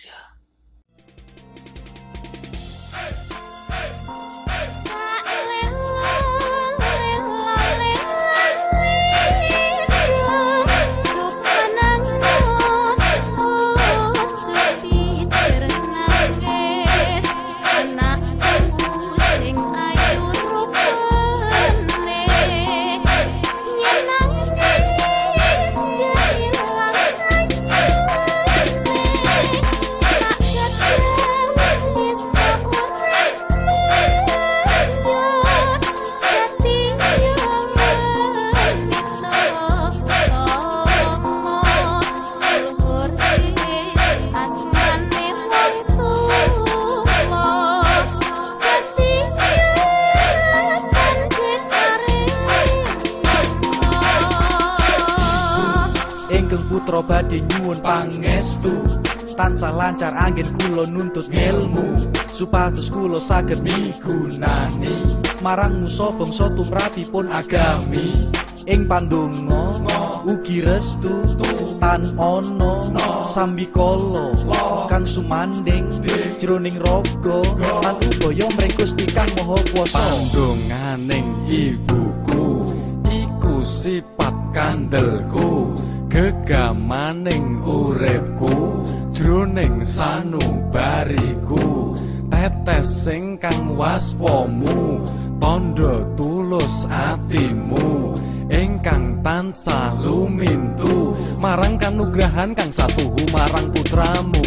Indonesia. Ingkang putra badhe nyuwun pangestu, tansah lancar anggen kula nuntut ngelmu, supados kula saged migunani marang musa bangsa tumrapipun agami. Ing pandonga ugi restu tan ana sambikala kang sumandhing jroning raga lan ubaya mring Gusti Kang Maha Kuwasa. Pandonganing ibuku iku sifat kandelku, gegamaning uripku jroning sanubariku, tetes ingkang waspamu tandha tulus atimu ingkang tansah lumintu marang kanugrahan kang satuhu marang putramu.